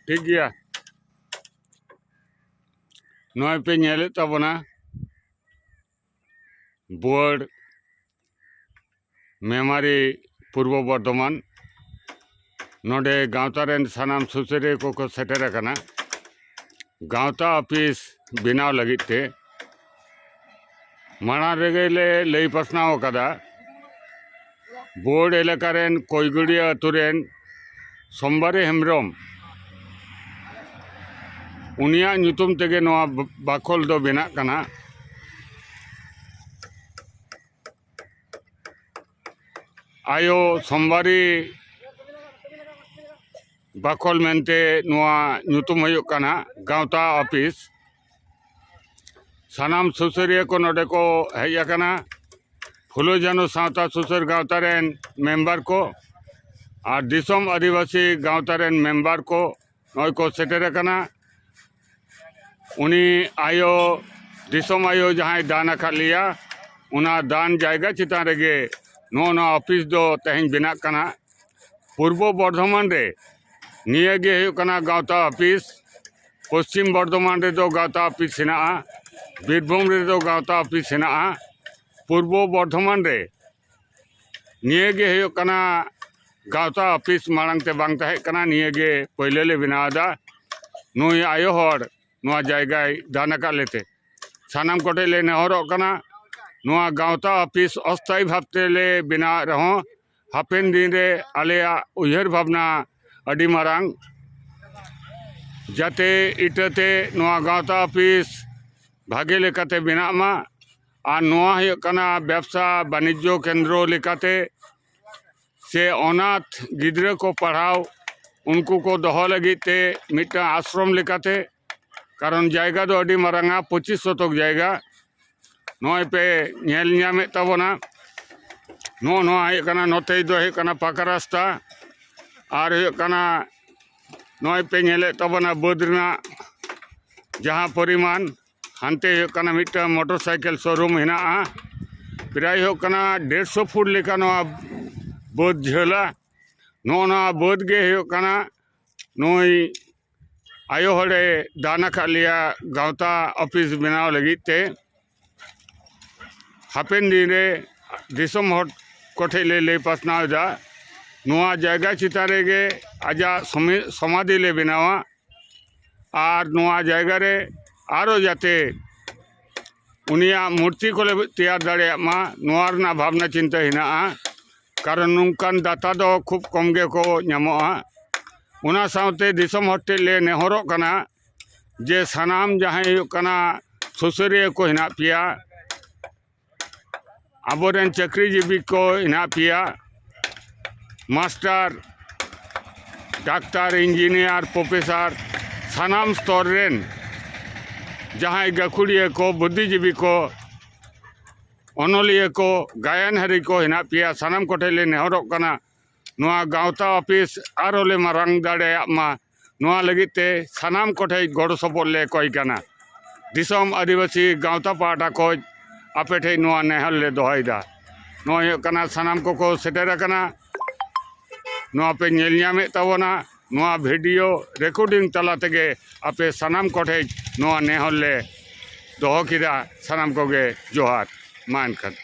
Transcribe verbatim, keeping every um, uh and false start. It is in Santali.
ᱴᱷᱤᱠ ᱜᱮᱭᱟ᱾ ᱱᱚᱜᱼᱚᱭ ᱯᱮ ᱧᱮᱞᱮᱫ ᱛᱟᱵᱚᱱᱟ ᱵᱳᱨᱰ ᱢᱮᱢᱟᱨᱤ ᱯᱩᱨᱵᱚ ᱵᱚᱨᱫᱷᱚᱢᱟᱱ᱾ ᱱᱚᱰᱮ ᱜᱟᱶᱛᱟ ᱨᱮᱱ ᱥᱟᱱᱟᱢ ᱥᱩᱥᱟᱹᱨᱤᱭᱟᱹ ᱠᱚᱠᱚ ᱥᱮᱴᱮᱨ ᱟᱠᱟᱱᱟ ᱜᱟᱶᱛᱟ ᱚᱯᱷᱤᱥ ᱵᱮᱱᱟᱣ ᱞᱟᱹᱜᱤᱫ ᱛᱮ᱾ ᱢᱟᱲᱟᱝ ᱨᱮᱜᱮ ᱞᱮ ᱞᱟᱹᱭ ᱯᱟᱥᱱᱟᱣ ᱟᱠᱟᱫᱟ, ᱵᱳᱨᱰ ᱮᱞᱟᱠᱟ ᱨᱮᱱ ᱠᱚᱭᱜᱩᱲᱤᱭᱟᱹ ᱟᱹᱛᱩ ᱨᱮᱱ ᱥᱳᱢᱵᱟᱨᱤ ᱦᱮᱢᱵᱨᱚᱢ, ᱩᱱᱤᱭᱟᱜ ᱧᱩᱛᱩᱢ ᱛᱮᱜᱮ ᱱᱚᱣᱟ ᱵᱟᱠᱷᱳᱞ ᱫᱚ ᱵᱮᱱᱟᱜ ᱠᱟᱱᱟ᱾ ᱟᱭᱳ ᱥᱳᱢᱵᱟᱨᱤ ᱵᱟᱠᱷᱳᱞ ᱢᱮᱱᱛᱮ ᱱᱚᱣᱟ ᱧᱩᱛᱩᱢ ᱦᱩᱭᱩᱜ ᱠᱟᱱᱟ ᱜᱟᱶᱛᱟ ᱚᱯᱷᱤᱥ᱾ ᱥᱟᱱᱟᱢ ᱥᱩᱥᱟᱹᱨᱤᱭᱟᱹ ᱠᱚ ᱱᱚᱰᱮ ᱠᱚ ᱦᱮᱡ ᱟᱠᱟᱱᱟ᱾ ᱯᱷᱩᱞᱳ ᱡᱷᱟᱱᱳ ᱥᱟᱶᱛᱟ ᱥᱩᱥᱟᱹᱨ ᱜᱟᱶᱛᱟ ᱨᱮᱱ ᱢᱮᱢᱵᱟᱨ ᱠᱚ ᱟᱨ ᱫᱤᱥᱚᱢ ᱟᱹᱫᱤᱵᱟᱹᱥᱤ ᱜᱟᱶᱛᱟ ᱨᱮᱱ ᱢᱮᱢᱵᱟᱨ ᱠᱚ ᱱᱚᱜᱼᱚᱭ ᱠᱚ ᱥᱮᱴᱮᱨ ᱟᱠᱟᱱᱟ᱾ ᱩᱱᱤ ᱟᱭᱳ, ᱫᱤᱥᱚᱢ ᱟᱭᱳ ᱡᱟᱦᱟᱸᱭ ᱫᱟᱱ ᱟᱠᱟᱫ ᱞᱮᱭᱟ, ᱚᱱᱟ ᱫᱟᱱ ᱡᱟᱭᱜᱟ ᱪᱮᱛᱟᱱ ᱨᱮᱜᱮ ᱱᱚᱜᱼᱚ ᱱᱚᱣᱟ ᱚᱯᱷᱤᱥ ᱫᱚ ᱛᱮᱦᱮᱧ ᱵᱮᱱᱟᱜ ᱠᱟᱱᱟ᱾ ᱯᱩᱨᱵᱚ ᱵᱚᱨᱫᱷᱚᱢᱟᱱ ᱨᱮ ᱱᱤᱭᱟᱹ ᱜᱮ ᱦᱩᱭᱩᱜ ᱠᱟᱱᱟ ᱜᱟᱶᱛᱟ ᱚᱯᱷᱤᱥ᱾ ᱯᱚᱥᱪᱤᱢ ᱵᱚᱨᱫᱷᱚᱢᱟᱱ ᱨᱮᱫᱚ ᱜᱟᱶᱛᱟ ᱚᱯᱷᱤᱥ ᱦᱮᱱᱟᱜᱼᱟ, ᱵᱤᱨᱵᱷᱩᱢ ᱨᱮᱫᱚ ᱜᱟᱶᱛᱟ ᱚᱯᱷᱤᱥ ᱦᱮᱱᱟᱜᱼᱟ᱾ ᱯᱩᱨᱵᱚ ᱵᱚᱨᱫᱷᱚᱢᱟᱱ ᱨᱮ ᱱᱤᱭᱟᱹ ᱜᱮ ᱦᱩᱭᱩᱜ ᱠᱟᱱᱟ ᱜᱟᱶᱛᱟ ᱚᱯᱷᱤᱥ, ᱢᱟᱲᱟᱝ ᱛᱮ ᱵᱟᱝ ᱛᱟᱦᱮᱸ ᱠᱟᱱᱟ, ᱱᱤᱭᱟᱹ ᱜᱮ ᱯᱳᱭᱞᱳ ᱞᱮ ᱵᱮᱱᱟᱣ ᱮᱫᱟ᱾ ᱱᱩᱭ ᱟᱭᱳ ᱦᱚᱲ ᱱᱚᱣᱟ ᱡᱟᱭᱜᱟᱭ ᱫᱟᱱ ᱟᱠᱟᱫ ᱞᱮᱛᱮ ᱥᱟᱱᱟᱢ ᱠᱚᱴᱷᱮᱱ ᱞᱮ ᱱᱮᱦᱚᱨᱚᱜ ᱠᱟᱱᱟ, ᱱᱚᱣᱟ ᱜᱟᱶᱛᱟ ᱚᱯᱷᱤᱥ ᱚᱥᱛᱷᱟᱭᱤ ᱵᱷᱟᱵᱽ ᱛᱮᱞᱮ ᱵᱮᱱᱟᱣᱮᱫ ᱨᱮᱦᱚᱸ, ᱦᱟᱯᱮᱱ ᱫᱤᱱ ᱨᱮ ᱟᱞᱮᱭᱟᱜ ᱩᱭᱦᱟᱹᱨ ᱵᱷᱟᱵᱽᱱᱟ ᱟᱹᱰᱤ ᱢᱟᱨᱟᱝ, ᱡᱟᱛᱮ ᱤᱴᱟᱹᱛᱮ ᱱᱚᱣᱟ ᱜᱟᱶᱛᱟ ᱚᱯᱷᱤᱥ ᱵᱷᱟᱜᱮ ᱞᱮᱠᱟᱛᱮ ᱵᱮᱱᱟᱜ ᱢᱟ᱾ ᱟᱨ ᱱᱚᱣᱟ ᱦᱩᱭᱩᱜ ᱠᱟᱱᱟ ᱵᱮᱵᱽᱥᱟ ᱵᱟᱱᱤᱡᱽᱡᱚ ᱠᱮᱱᱫᱨᱚ ᱞᱮᱠᱟᱛᱮ ᱥᱮ ᱚᱱᱟᱛᱷ ᱜᱤᱫᱽᱨᱟᱹ ᱠᱚ ᱯᱟᱲᱦᱟᱣ, ᱩᱱᱠᱩ ᱠᱚ ᱫᱚᱦᱚ ᱞᱟᱹᱜᱤᱫ ᱛᱮ ᱢᱤᱫᱴᱟᱝ ᱟᱥᱨᱚᱢ ᱞᱮᱠᱟᱛᱮ᱾ ᱠᱟᱨᱚᱱ ᱡᱟᱭᱜᱟ ᱫᱚ ᱟᱹᱰᱤ ᱢᱟᱨᱟᱝᱟ, ᱯᱚᱸᱪᱤᱥ ᱥᱚᱛᱚᱠ ᱡᱟᱭᱜᱟ᱾ ᱱᱚᱜᱼᱚᱭ ᱯᱮ ᱧᱮᱞ ᱧᱟᱢᱮᱫ ᱛᱟᱵᱚᱱᱟ, ᱱᱚᱜᱼᱚ ᱱᱚᱣᱟ ᱦᱩᱭᱩᱜ ᱠᱟᱱᱟ, ᱱᱚᱛᱮ ᱫᱚ ᱦᱩᱭᱩᱜ ᱠᱟᱱᱟ ᱯᱟᱠᱟ ᱨᱟᱥᱛᱟ᱾ ᱟᱨ ᱦᱩᱭᱩᱜ ᱠᱟᱱᱟ, ᱱᱚᱜᱼᱚᱭ ᱯᱮ ᱧᱮᱞᱮᱫ ᱛᱟᱵᱚᱱᱟ ᱵᱟᱹᱫᱽ ᱨᱮᱱᱟᱜ ᱡᱟᱦᱟᱸ ᱯᱚᱨᱤᱢᱟᱱ, ᱦᱟᱱᱛᱮ ᱦᱩᱭᱩᱜ ᱠᱟᱱᱟ ᱢᱤᱫᱴᱟᱝ ᱢᱚᱴᱚᱨ ᱥᱟᱭᱠᱮᱞ ᱥᱳᱨᱩᱢ ᱦᱮᱱᱟᱜᱼᱟ᱾ ᱯᱨᱟᱭ ᱦᱩᱭᱩᱜ ᱠᱟᱱᱟ ᱰᱮᱲᱥᱚ ᱯᱷᱩᱴ ᱞᱮᱠᱟ ᱱᱚᱣᱟ ᱵᱟᱹᱫᱽ ᱡᱷᱟᱹᱞᱟ᱾ ᱱᱚᱜᱼᱚ ᱱᱚᱣᱟ ᱵᱟᱹᱫᱽ ᱜᱮ ᱦᱩᱭᱩᱜ ᱠᱟᱱᱟ ᱱᱩᱭ ᱟᱭᱳ ᱦᱚᱲᱮ ᱫᱟᱱ ᱟᱠᱟᱫ ᱞᱮᱭᱟ ᱜᱟᱶᱛᱟ ᱚᱯᱷᱤᱥ ᱵᱮᱱᱟᱣ ᱞᱟᱹᱜᱤᱫ ᱛᱮ᱾ ᱦᱟᱯᱮᱱ ᱫᱤᱱ ᱨᱮ ᱫᱤᱥᱚᱢ ᱦᱚᱲ ᱠᱚᱴᱷᱮᱡ ᱞᱮ ᱞᱟᱹᱭ ᱯᱟᱥᱱᱟᱣ ᱮᱫᱟ, ᱱᱚᱣᱟ ᱡᱟᱭᱜᱟ ᱪᱮᱛᱟᱱ ᱨᱮᱜᱮ ᱟᱡᱟᱜ ᱥᱚᱢᱤ-, ᱥᱚᱢᱟᱫᱷᱤ ᱞᱮ ᱵᱮᱱᱟᱣᱟ᱾ ᱟᱨ ᱱᱚᱣᱟ ᱡᱟᱭᱜᱟ ᱨᱮ ᱟᱨᱚ ᱡᱟᱛᱮ ᱩᱱᱤᱭᱟᱜ ᱢᱩᱨᱛᱤ ᱠᱚᱞᱮ ᱛᱮᱭᱟᱨ ᱫᱟᱲᱮᱭᱟᱜ ᱢᱟ, ᱱᱚᱣᱟ ᱨᱮᱱᱟᱜ ᱵᱷᱟᱵᱽᱱᱟ ᱪᱤᱱᱛᱟᱹ ᱦᱮᱱᱟᱜᱼᱟ᱾ ᱠᱟᱨᱚᱱ ᱱᱚᱝᱠᱟᱱ ᱫᱟᱛᱟ ᱫᱚ ᱠᱷᱩᱵ ᱠᱚᱢ ᱜᱮᱠᱚ ᱧᱟᱢᱚᱜᱼᱟ᱾ ᱚᱱᱟ ᱥᱟᱶᱛᱮ ᱫᱤᱥᱚᱢ ᱦᱚᱲ ᱴᱷᱮᱱ ᱞᱮ ᱱᱮᱦᱚᱨᱚᱜ ᱠᱟᱱᱟ ᱡᱮ ᱥᱟᱱᱟᱢ ᱡᱟᱦᱟᱸᱭ ᱦᱩᱭᱩᱜ ᱠᱟᱱᱟ ᱥᱩᱥᱟᱹᱨᱤᱭᱟᱹ ᱠᱚ ᱦᱮᱱᱟᱜ ᱯᱮᱭᱟ, ᱟᱵᱚᱨᱮᱱ ᱪᱟᱹᱠᱨᱤᱡᱤᱵᱤ ᱠᱚ ᱦᱮᱱᱟᱜ ᱯᱮᱭᱟ, ᱢᱟᱥᱴᱟᱨ, ᱰᱟᱠᱛᱟᱨ, ᱤᱧᱡᱤᱱᱤᱭᱟᱨ, ᱯᱨᱚᱯᱷᱮᱥᱟᱨ, ᱥᱟᱱᱟᱢ ᱥᱛᱚᱨ ᱨᱮᱱ ᱡᱟᱦᱟᱸᱭ ᱜᱟᱹᱠᱷᱩᱲᱤᱭᱟᱹ ᱠᱚ, ᱵᱩᱫᱽᱫᱷᱤᱡᱤᱵᱤ ᱠᱚ, ᱚᱱᱚᱞᱤᱭᱟᱹ ᱠᱚ, ᱜᱟᱭᱟᱱᱦᱟᱹᱨᱤ ᱠᱚ ᱦᱮᱱᱟᱜ ᱯᱮᱭᱟ, ᱥᱟᱱᱟᱢ ᱠᱚᱴᱷᱮᱱ ᱞᱮ ᱱᱮᱦᱚᱨᱚᱜ ᱠᱟᱱᱟ, ᱱᱚᱣᱟ ᱜᱟᱶᱛᱟ ᱚᱯᱷᱤᱥ ᱟᱨᱚ ᱞᱮ ᱢᱟᱨᱟᱝ ᱫᱟᱲᱮᱭᱟᱜ ᱢᱟ᱾ ᱱᱚᱣᱟ ᱞᱟᱹᱜᱤᱫ ᱛᱮ ᱥᱟᱱᱟᱢ ᱠᱚᱴᱷᱮᱱ ᱜᱚᱲᱚ ᱥᱚᱯᱚᱦᱚᱫ ᱞᱮ ᱠᱚᱭ ᱠᱟᱱᱟ᱾ ᱫᱤᱥᱚᱢ ᱟᱹᱫᱤᱵᱟᱹᱥᱤ ᱜᱟᱶᱛᱟ ᱯᱟᱦᱴᱟ ᱠᱷᱚᱱ ᱟᱯᱮ ᱴᱷᱮᱱ ᱱᱚᱣᱟ ᱱᱮᱦᱚᱨ ᱞᱮ ᱫᱚᱦᱚᱭᱮᱫᱟ᱾ ᱱᱚᱣᱟ ᱦᱩᱭᱩᱜ ᱠᱟᱱᱟ, ᱥᱟᱱᱟᱢ ᱠᱚᱠᱚ ᱥᱮᱴᱮᱨ ᱟᱠᱟᱱᱟ᱾ ᱱᱚᱣᱟ ᱯᱮ ᱧᱮᱞ ᱧᱟᱢᱮᱫ ᱛᱟᱵᱚᱱᱟ, ᱱᱚᱣᱟ ᱵᱷᱤᱰᱤᱭᱳ ᱨᱮᱠᱚᱨᱰᱤᱝ ᱛᱟᱞᱟ ᱛᱮᱜᱮ ᱟᱯᱮ ᱥᱟᱱᱟᱢ ᱠᱚᱴᱷᱮᱱ ᱱᱚᱣᱟ ᱱᱮᱦᱚᱨ ᱞᱮ ᱫᱚᱦᱚ ᱠᱮᱫᱟ᱾ ᱥᱟᱱᱟᱢ ᱠᱚᱜᱮ ᱡᱚᱦᱟᱨ᱾ ᱢᱟ ᱮᱱᱠᱷᱟᱱ᱾